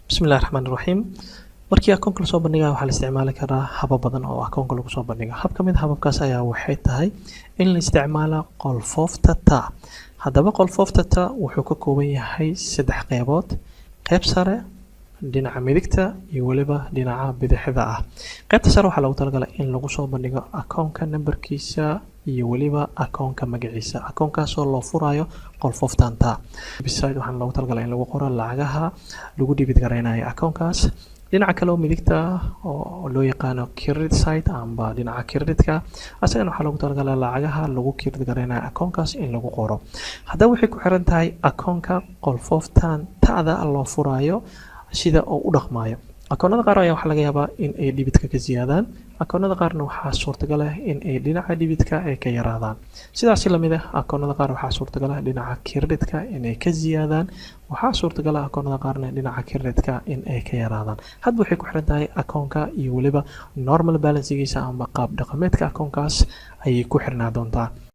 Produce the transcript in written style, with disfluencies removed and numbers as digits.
Bismillahi raxmaani raxiim. Markii akoonka lasoo bandhigayo, waxaa la isticmaali karaa habab badan oo akoonka lagu soo bandhigo. Hab ka mid a hababkaas ayaa waxay tahay in la isticmaalo qolfoofta ta. Haddaba, qolfoofta ta wuxuu ka kooban yahay saddex qeybood: qeyb sare, dhinaca midigta iyo weliba dhinaca bidixda ah. Qaybta sare waxaa loogu talagalay in lagu soo bandhigo akoonka nambarkiisa iyo weliba akoonka magaciisa, akoonkaasoo loo furayo qolfooftan ta. Beside, waxaana loogu talagalay in lagu qoro lacagaha lagu debit gareynayo akoonkaas. Dhinaca kale oo midigta oo loo yaqaano credit side amba dhinaca creditka, asagana waxaa loogu talagalay lacagaha lagu credit gareynayo akoonkaas in lagu qoro. Haddaba, waxay ku xiran tahay akoonka qolfooftan ta'da loo furayo sida uu u dhaqmaayo. Akoonada qaar ayaa waxaa laga yaabaa in ay debitka ka siyaadaan, akoonada qaarna waxaa suurtagal ah in ay dhinaca debitka ay ka yaraadaan. Sidaasi lamid ah, akoonada qaar waxaa suurtagal ah dhinaca creditka inay ka siyaadaan, waxaa suurtagal ah akoonada qaarna dhinaca creditka in ay ka yaraadaan. Hadba waxay ku xiran tahay akoonka iyo weliba normal balancegiisa amba qaab dhaqameedka akoonkaas ayay ku xirnaa doontaa.